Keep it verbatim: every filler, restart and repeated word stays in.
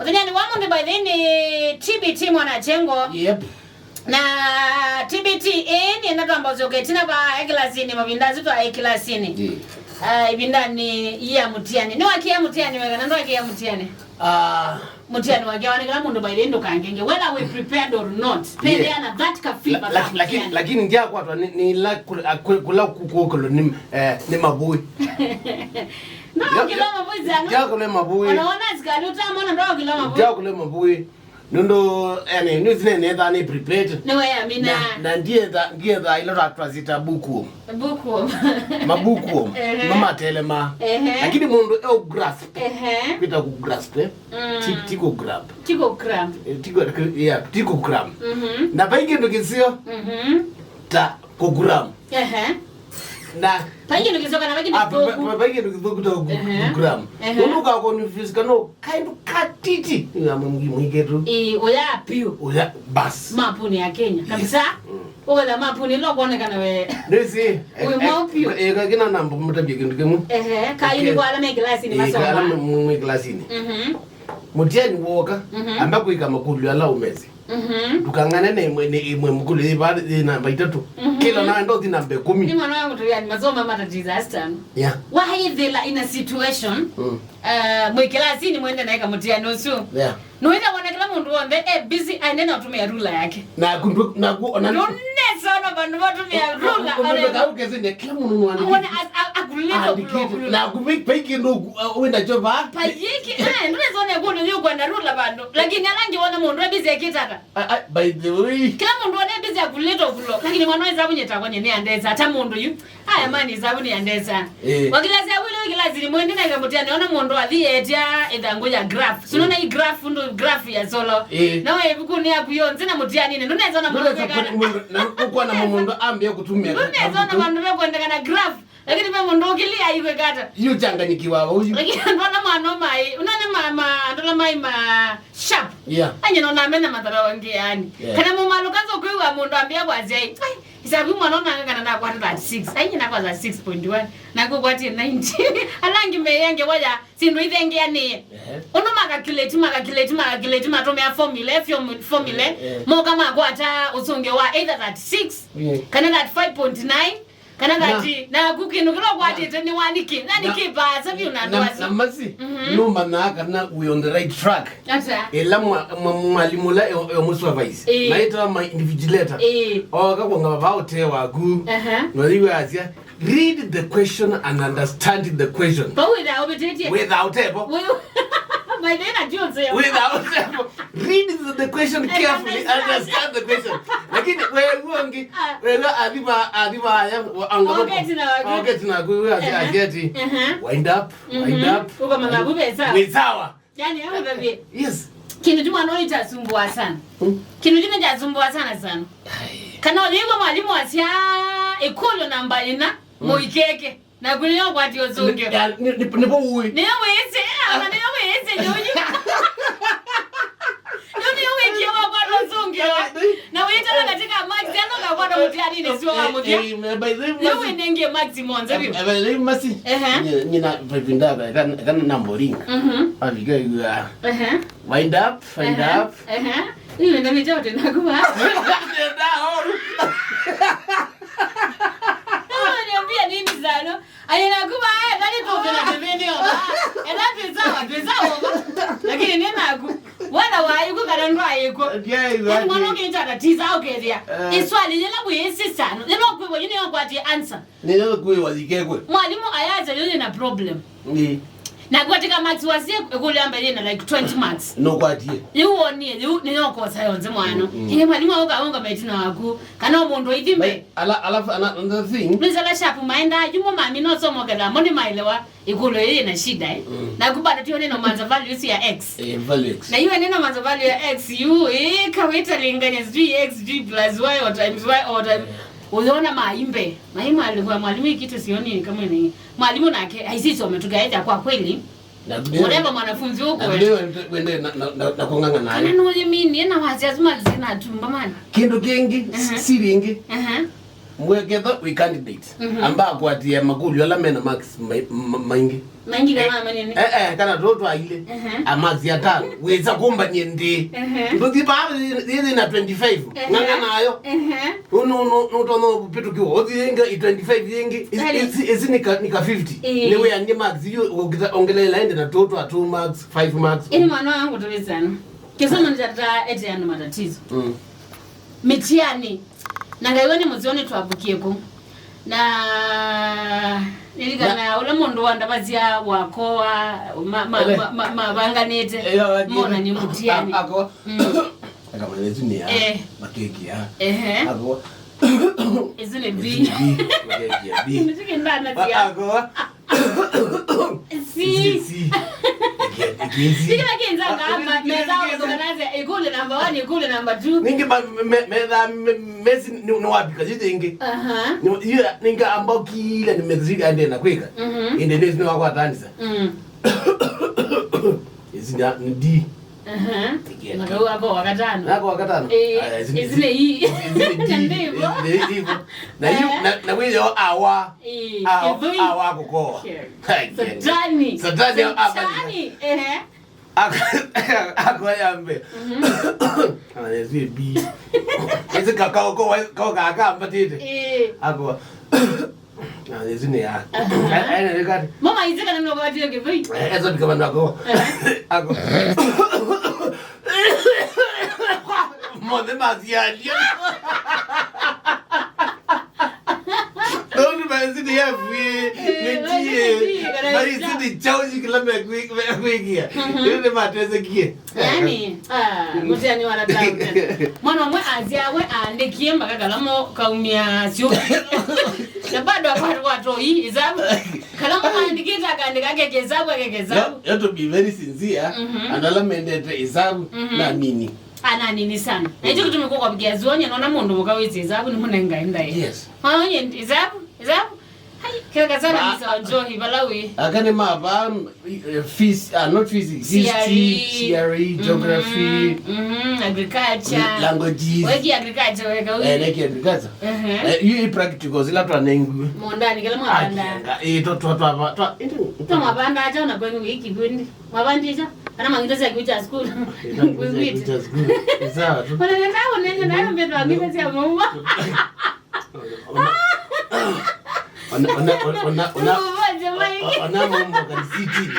Mũthenyanĩ wa mũndũ by the way nĩ T B T Mwanachengo. Yep. Na T B T ĩĩ nĩenda twamba ũsyoke ĩtina va ĩkilasinĩ, mavinda asu twa ĩkilasinĩ. Ĩĩ. Ah, ĩvindanĩ ya mũtiani. Nĩwakia mũtiani weka na ndwakia mũtiani? Ah. Mũtiani wake wonekana mũndũ by the way ndũkangenge. Whether we prepared or not, yeah, pethea na that kafiva la-, ka laki-, laki-, mũtiani. Lakini ndiakwatwa nĩ, nĩ ila kula, kula kukukulu nĩ, eh, nĩ mavũi. Ndokila mavũi sana. Ndiakula mavũi. Unaona askari utamona ndokila mavũi. Ndiakula mavũi. Nũndũ, yani, nĩũsinenethaa nĩ prepared. Nĩweamina. Na, na ndietha, ndietha ila twa-, twasita bookworm. Bookworm. Ma bookworm. Ehe. Mamatele ma. Ehe. Lakini mũndũ e grasp. Ehe. Kwĩta ku grasp, eh? Mm. Ti-, ti ku grab. Ti ku grab. Eh, ti ku, yeah, ti ku grab. Mhm. Na vai kĩndũ kĩseo. Mhm. Ta ku grab. Ehe. Na vai kĩndũ kĩseo kana vai kĩndũ kĩthũku. Ah, vai kĩndũ kĩthũku ta ku-, ehe, ku grab. Ehe. Nũndũ ũkakonfuse kana kaĩndũ katiti. Nĩamwe mwĩkĩtu. Ĩĩ, ũya piũ. Ũya, bas. Mapuni ya Kenya. Yes. Kabisa. Mm. Ũketha mapuni ĩla ũkwonekana we. Nĩsĩ. Wĩ mwau piũ. Ĩka kĩna namba mũtavye kĩndũ kĩmwe. Ehe, kayu nĩ kwa ala me kilasinĩ masoma. Ĩĩ, ala me, me, me kilasinĩ. Mhm. Mũtiani woka, mhm, amba kwĩka makũlyo ala ũmesĩ. Mhm. Ndũkang'ane na ĩmwe, nĩ ĩmwe mũkũlyo yĩ va-, yĩ namba itatũ. Mhm. Kĩla naenda ũthi namba ĩkũmi. Nĩ mwana wa mũtũyani masoma matatiza Aston. Yeah. Wahĩthĩla in a situation, mm, uh, mwĩ kilasinĩ mwende naĩka mũtiani ũsu. Yeah. Nũĩtha wona kĩla mũndũ w'onthe e busy aende na ũtũmĩa rula yake. Naku ndũ-, naku ona ndũnesona vandũ vatũmĩa rula. Ũmwĩka ũkesenia kĩla mũndũ nũandĩkĩte. Wona as-, a-, akulĩte andĩkĩte. Naku vai, vai kĩndũ ũku-, wĩnakyo vaa. Payĩki, eh, ndũnesona kũndũ yũkwenda rula vandũ. Lakini ala angĩ wona mũndũ e busy ekĩtata. Ah, ah, by the way. Kĩla mũndũ wona e busy akulĩte ũkulo. Lakini mwana wĩsa avunyĩtakwa nyene andesa ata mũndũ yu. Aya mani, ĩsavu nĩ ya ndesa. Eh. Wakilasi ya wĩle wĩ kilasini mwende naĩka mũtiani, ona mũndũ athi etya ĩthangũ ya graph. Si unaona hii graph, ndo graph ya solo. Eh. Na we ĩvukunĩ yaku yonthe na mũtianinĩ, ndũnesa ona mũndũ kwĩkana. Ndũnesa kũona mũndũ ambĩa kũtumĩa. Ndũnesa ona vandũ vekwendekana graph. Lakini ve mũndũ ũkili aikwĩkata. Yu changanyikiwa ũyu. Lakini andũ ala mano mai, unaona ma, ma, andũ ala mai ma sharp. Yeah. Anye no namena mathara wangi yani. Yeah. Kana mũmalũka nzo kwĩwa mũndũ ambĩa kwasya, "Ai, isabu mwana ona kana nakwata thirty-six. Ai, nyina kwa thirty-six point one. Na kũkwatie ninety." Alangi meyenge waya, sindu ithengeanĩe. Ehe. Ũndũ makakileti, makakileti, makakileti, matũmĩa formula, form-, formula, eh, eh, moka makwata ũsũngĩo wa either thirty-six, yeah, kana thirty-five point nine, kana na thirty, naku kĩndũ kĩla ũkwatĩte nĩ wanĩkĩ, na nĩkĩ vaasa vyũ na andũ asu. Na masi, mhm, nũmanyaa kana we on the right track. Ata? Ĩla mwa-, mwa-, mwalimũ ũla e-, e mũsupervise. Ĩĩ. Maĩtawa ma invigilator. Ĩĩ. Oka kwonga vaa ũtee waku. Aha. Nwathi wasya, "Read the question and understand the question." Vau wĩthaa ũvĩtĩtye. Wĩthaa ũtevo. Wĩ-, by the way, na Jose. Wĩthaa ũtevo. Read the, the question carefully, understand the question. Lakini wewe ũngĩ, ah, wewe athi va-, athi vaya, anga oke tina waku. Oke tina waku, wewe asi-, aha, asi ati, aha, "Wind up, wind, mhm, up." Ukamanya wind up. Wĩ sawa. Wĩ sawa. Yani, hapo baby. Yes. Kĩndũ kĩmwe no itasumbua sana. Hmm? Kĩndũ kĩmwe chasumbua sana sana. Ai. Kana ũyĩkwa mwalimu asya ĩkũlyo namba ĩna, mm, mũikeke. Na kũlĩ yo kwati ũsũngĩo. Nĩ, ya, nĩ, nĩ, nĩvo ũĩ. Nĩyo wĩsĩ, ama nĩyo wĩsĩ, nĩyo yu. Nĩyo, nĩyo wĩkie wa kwata ũsũngĩo. Na wĩtala katika marks, ano kakwata mũtiani nĩ sio wa mũthia. Eh, eh, by the way, nĩyo wĩnengie marks monze biũ. Eh, by the way, masi. Ehe. Nye-, nyina vipinda kana, kana namboring. Mhm. Aviga yu. Ehe. Wind up, wind up. Ehe. Ehe. Ĩĩ, nĩ mĩteo tena kuva. Nenda oru. Niambia nini sana? Aye nakuva, eh, nani tu vina vivini oka. Ena pesa, pesa oka. Lakini ni naku. Wala wa yuko kana ndo ayiko. Yeah, exactly. Mwana ũkĩnja na tisa ũkethia. Eh. Iswali yela bwisi sana. Lelo kwĩwa yini yo kwati answer. Nĩyo kwĩwa yikekwe. Mwalimu ayaja yũyĩ na problem. Ĩĩ. Na kwatika marks wasie ĩkũlyo ya mbere yĩna like twenty marks. Nũkwatie. Yu wonie, yu nĩyo kosa yonthe mwana. Mm, mm. Ĩĩ, mwalimu auka aunga maitina waku. Kana o mũndũ ithime. Ala, ala, ana-, another thing. Nĩsala sharp maenda, yumo mami no somo ketha, mo nĩ maelewa. Ĩkũlyo yĩna shida, eh. Mm. Na kubada tione no manza value isu ya x. Eh, value x. Na yu ene no manza value ya x, yu, eh, kaweta linganya sijui x, sijui plus y or times y or times. Eh. Uliona maimbe. Maimbe alikuwa mwalimu hii kitu sioni kama ni. Mwalimu nake, aisisome tukaenda kwa kweli. Na whatever mwanafunzi uko. Na leo wende, wende na, na, na, na kung'ang'ana naye. Kana no yemini, na wasi azima zina tumba man. Kĩndũ kĩngĩ, aha, siri ĩngĩ. Aha. Mweketha wĩ candidate. Mhm. Amba akwatie makũlyo ala mena marks mai-, ma-, maingĩ. Maingĩ kana manene. Eh, eh, kana tũtũ twailĩ. Mhm. A marks atano. Wĩsa kũmbanie ndĩ. Mhm. Ndũthi paa yĩthĩ na twenty-five. Mhm. Ng'ang'a nayo. Mhm. Nũtonya ũpĩtũkĩwa. Ũthi yĩngĩ i twenty-five yĩngĩ. Ĩsi, ĩsi, ĩsi nĩ ka, nĩ ka fifty. Ĩĩ. Nĩ wĩanie marks yu, ũkĩta, ongeleela ĩndĩ na tũtũ a two marks, five marks. Ĩni mwana wangu tũwĩsana. Kĩsomo nĩ kyataa ete andũ matatizo. Mm. Mĩtiani. Na Ngai we nĩ mũseo nĩtwavũkie kũ. Na nĩlikana ũla mũndũ wandavasya wakoa ma-, ma-, Ele. ma-, ma-, mavanganĩte. Ĩyo, lakini mona nĩ mũtiani. A-, ako. Mm. Akamanya ĩsu nĩ ya, eh, makeki ya. Ehe. Ako. Ĩsu nĩ B. Ĩsu nĩ B. Makeki ya B. Nĩtikĩndana A-, sya. Ako. Si. Si, si. Ĩkĩ-, ĩkĩ-, si. Kĩla kĩnza ngamba, meza kũthũkanasya, ĩkũlĩ number one, ĩkũlĩ number two. Ningĩ ma-, me-, metha, me-, mesi nĩ, nĩ wapika, si ĩngĩ. Aha. Nĩ, iyo, ningĩ amba kila nĩ mesi ande na kwĩka. Mhm. Ĩndĩ nesi nĩ wakwatanisa. Mm. Ĩsi nĩ, nĩ D. Aha. Agatigĩte. Na kau ako wa katano. Ako wa katano. Eh, aya, ĩsi nĩ, ĩsi nĩ ii. Ĩsi nĩ D. Na ndĩvo. Ĩsi nĩ D. Na yu, eh, na, na wĩyo awa. Eh, awa, kĩthũi. Awa kũkoa. Sure. Hai, Satani. Satani, Satani. Ehe. Ako, ako ya mbee. Mhm. Ana Yesu B. Ĩsi ka, ka, ka, ka, ka, kambatĩte. Eh. Ako. Na ĩsu nĩ ya. Aha. Aĩ, aĩ, nĩ kati. Mama, ĩsĩ kana nũkwatĩe kĩthũi? Eh, eso ndikama nako. Eh. Ako. Mothe masialia. Nũndũ maĩsĩ nĩ ya fie, eh, nĩ tie. Maĩsĩ nĩ tie, kana maĩsĩ nĩ kyaũ kĩla mekwĩ-, mekwĩkĩa. Mhm. Ĩndĩ nĩmatethekie. Yani, ah, mũtiani wa nataũte. Mwana ũmwe asyawe aandĩkie mpaka kalamu kaumya syũki. Na bado akwatwa toi isabu. Kalamu aandĩkĩte akaandĩka akeke isabu, akeke isabu. Yo, yo, to be very sincere, mhm, andũ ala mendete isabu, mhm, na nini. Ananini sana. Na hicho kitu mekuwa kwa bigia zuonya, naona mũndũ mũka wĩsĩ isabu nĩ mũnenga ndaĩ. Yes. Maonye isabu, isabu. Hai, keka sana. Ba- misa wa Njohi, vala wĩ. Aka nĩ mava, eh, phys-, ah, not physics, history, C R E. C R E, geography, mhm, mhm, agriculture. Languages. Weki agriculture, weka wĩ. Eh, neki agriculture. Mhm. Eh, yu i practicals ila twanengiwe. Mondani, kila mwavanda. Akianga, eh, twa, twa, twa, twa, indi, twa mwavanda acha na kwenyu wiki kwindi. Mwavandi acha, kana mangita sia kucha school. Ita kucha, kwingwite. Kucha school. Ni sawa tu. Ona nenda, ona nenda, nayo mbeto angita sia mumba. Ona, ona, ona, ona, ona, ona, Umoja, Mike. Ona mambo kan city.